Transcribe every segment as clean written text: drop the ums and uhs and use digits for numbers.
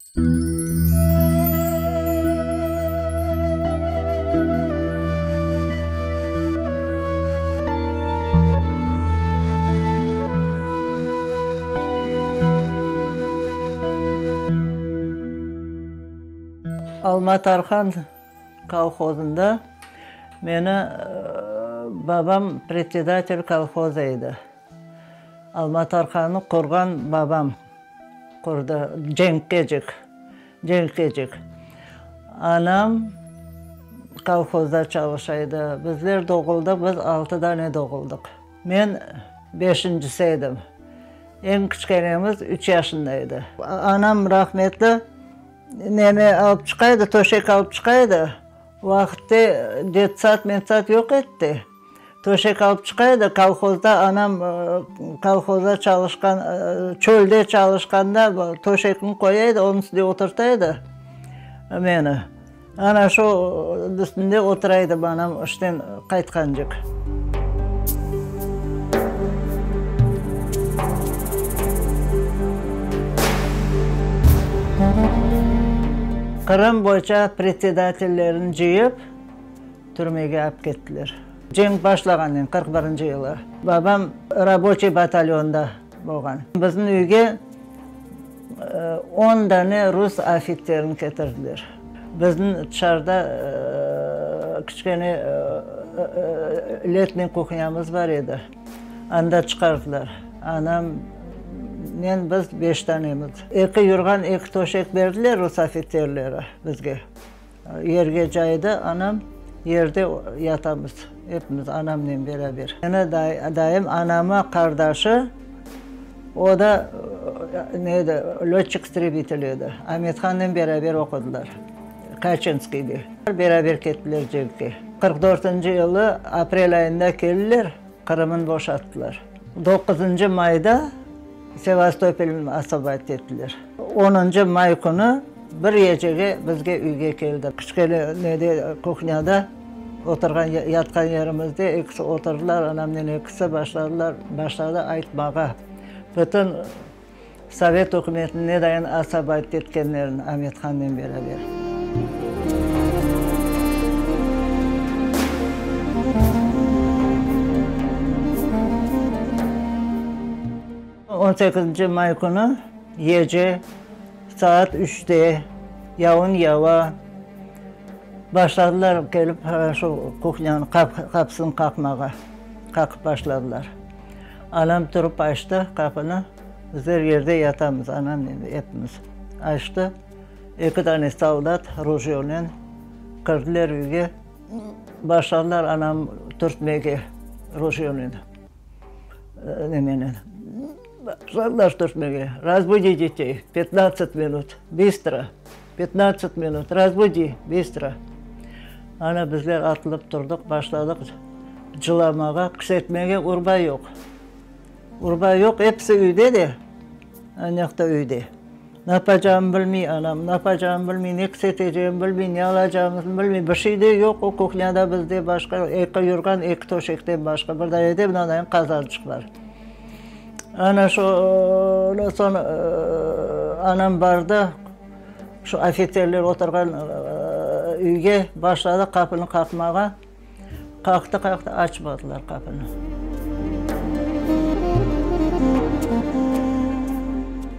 Alma Tarhan kolhozında meni babam predsedatel kolhoza edi. Alma Tarhannı qurğan babam qurdı, cenkkecik, cenkkecik. Anam kolhozda çalışa edi. Bizler doğuldıq, biz altı dane doğuldıq. Men beşincisi edim. Eñ kiçkenemiz üç yaşında edi. Anam rahmetli neni alıp çıqa edi, töşek alıp çıqa edi. O vaqıtte detsad, metsad yoq edi. Töşek alıp çıqa edi, kolhozda anam kolhozda çalışqan, çölde çalışqanda töşekni qoya edi, onıñ üstüne oturta edi meni. Ana şu üstünde otura edim anam işten qaytqancıq. Qırım boyca predsedatellerini cıyıp, türmege ap kettiler. Cenk başlağannen, 41 yılı, babam raboçiy batalyonda bolğan. Bizim üyge on dane rus ofitserini ketirdiler. Bizim tışarıda kiçkene letniy kuhnyamız bar edi, anda çıqardılar. Anam, men, biz beş tanemiz. Eki yurğan, eki töşek berdiler rus ofitserleri bizge. Yerge caydı anam, yerde yatamız epimiz anamnen beraber. Meni dayım anama qardaşı, o da ne edi, lötçik-istrebitel edi, Amethannen beraber oqudılar Kaçinskiyde. Beraber kettiler cenkke. 44 dörtünci yılı aprel ayında keldiler, Qırımnı boşattılar. Doquzıncı mayda Sevastopolnı osvobodit ettiler. Onıncı may künü bir gecege bizge üyge keldi. Kiçkene nede, kuhnâda oturğan, yatqan yerimizde ekisi oturdılar, anamnen ekisi başladılar, başladı aytmağa. Bütün Sovet ükümetini ne dayın osvobodit etkenlerini Amethannen beraber. On sekizinci may künü gece saat üçte yavun yava, başladılar kelip şu kuhnyanıñ qapısını qaqmağa, qaqıp başladılar. Anam turıp açtı qapını, bizler yerde yatamız, anam epimiz. Açtı, eki dane soldat rujyonen kirdiler üyge, başladılar anam türtmege rujyonen. Nemenen başladılar türtmege. Razbudi detey, petnadtsat minut, bistro, petnadtsat minut, razbudi, bistro. Ana bizler atılıp turdıq, başladıq cılamağa, kisetmege urba yoq. Urba yoq, episi üyde de, anayaqta üyde. Napacağımı bilmey anam, napacağımı bilmey, ne kisetecegimi bilmey, ne alacağımıznı bilmey. Bir şey de yoq o kuhnâda bizde başqa, eki yurğan, eki töşekten başqa. Bir dane de mınadayın qazançıq bar. Ana şu, ondan soñ anam bardı, şu ofitserler oturğan üyge, başladı qapını qaqmağa. Qaqtı, qaqtı, açmadılar qapını.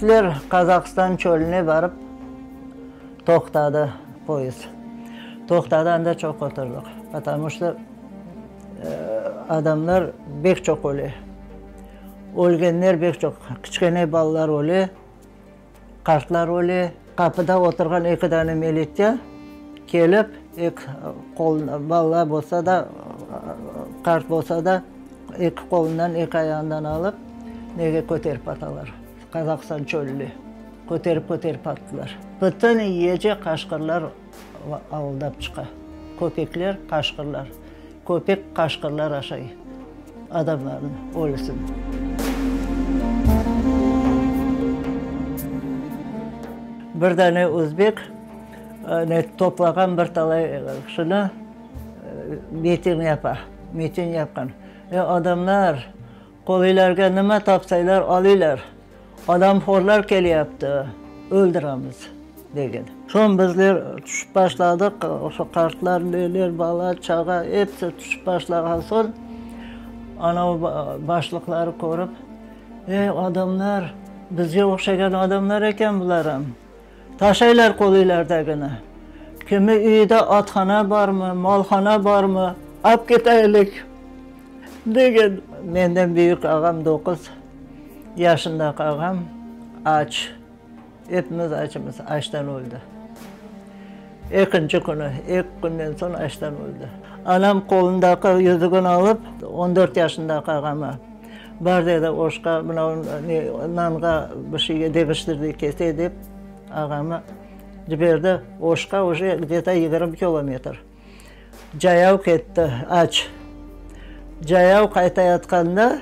Ler Qazahstan çölüne barıp toqtadı poyezd. Toqtadı, anda çoq oturdıq, potomu çto adamlar bek çoq öle. Ölgenler bek çoq, kiçkene balalar öle. Qartlar öle, qapıda oturğan eki dane militser kelip, eki qolundan, bala bolsa da, qart bolsa da, eki qolundan, eki ayağından alıp, nege köterip atalar, Qazahstan çölüne köterip-köterip attılar. Bütün gece qaşqırlar avuldap çıqa, köpekler, qaşqırlar. Köpek qaşqırlar aşay adamlarnıñ ölüsini. Bir dane özbek ne toplağan bir talay kişini miting yapa, miting yapqan. Ey, adamlar, qolaylarğa nima tapsaylar alıylar, adamhorlar keleyaptı, öldüremiz. Degen. Soñ bizler tüşüp başladıq, şu qartlar, neler, bala, çağa, episi tüşüp başlağan soñ, anavı başlıqları körip, Ey, adamlar, bizge oqşağan adamlar eken bular am. Taşaylar qoluylardagını. Kimi üyde athana barmı, malhana barmı, ap ketaylik, degen. Menden büyük ağam doquz yaşındaki ağam aç. Epimiz açmız, açtan öldi. Ekinci künü, eki künden soñ açtan öldi. Anam qolundaki yüzügini alıp, on dört yaşındaki ağama, bar dedi, oşqa, mına nanğa bir şeyge deñiştir dey, kete dep, ağamı ciberdi Oşqa, uje gde-to 20 kilometr. Cayav ketti, aç. Cayav qaytayatqanda,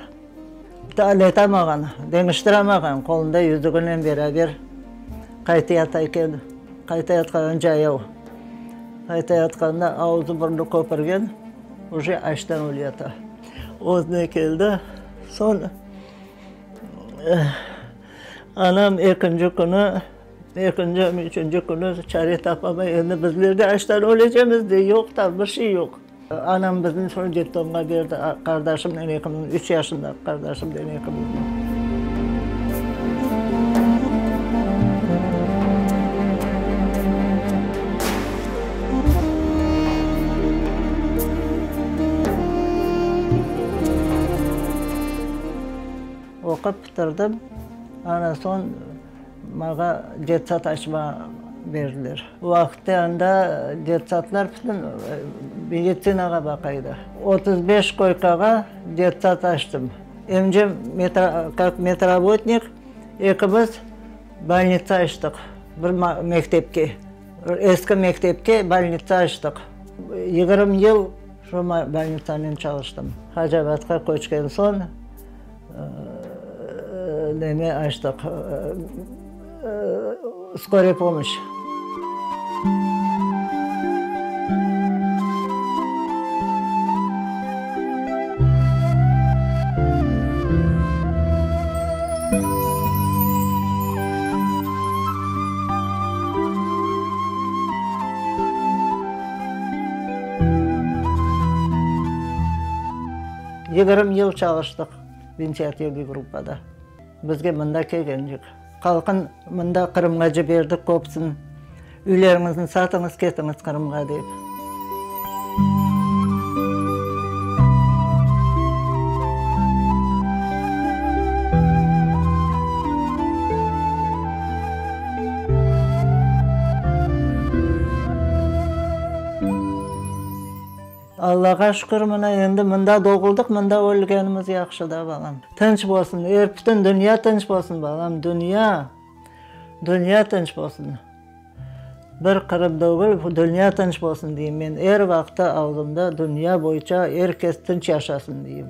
netamağan, deñiştiramağan, qolunda yüzüginen beraber qaytayata eken. Qaytayatqanda cayav. Qaytayatqanda avzı-burnu köpürgen, uje açtan ölüyata. Özüne keldi. Soñ anam ekinci künü Ekinci, üçünci künü çare tapamay, endi bizler de açtan ölecemiz, dey, yoq da, bir şey yoq. Anam bizni soñ detdomğa berdi, qardaşımnen ekimizni, üç yaşındaki qardaşımnen ekimizni. Oqup bitirdim, ana soñ. Maña detsad açma berdiler. O vaqıtte anda detsadlar bütün meditsinağa baqa edi. 35 koykağa detsad açtım. Emcem kak medrabotnik, ekimiz bolnitsa açtıq bir mektepke, eski mektepke bolnitsa açtıq. 20 yıl şu bolnitsanen çalıştım. Hacabatqa köçken soñ. Neme açtıq, skorıy pomoşç. 20 yıl çalıştıq ventilativniy gruppada. Bizge mında kelgencik. Halqın mında Qırımğa ciberdik köpsin. Üyleriñizni satıñız, ketiñiz Qırımğa dep. Allağa şükür, mına endi mında doğuldıq, mında ölgenimiz yahşı da, balam. Tınç bolsun, er bütün dünya tınç bolsun, balam, dünya, dünya tınç bolsun. Bir Qırım degil, dünya tınç bolsun deyim men er vaqıtta ağzımda, dünya boyunca er kes tınç yaşasın deyim.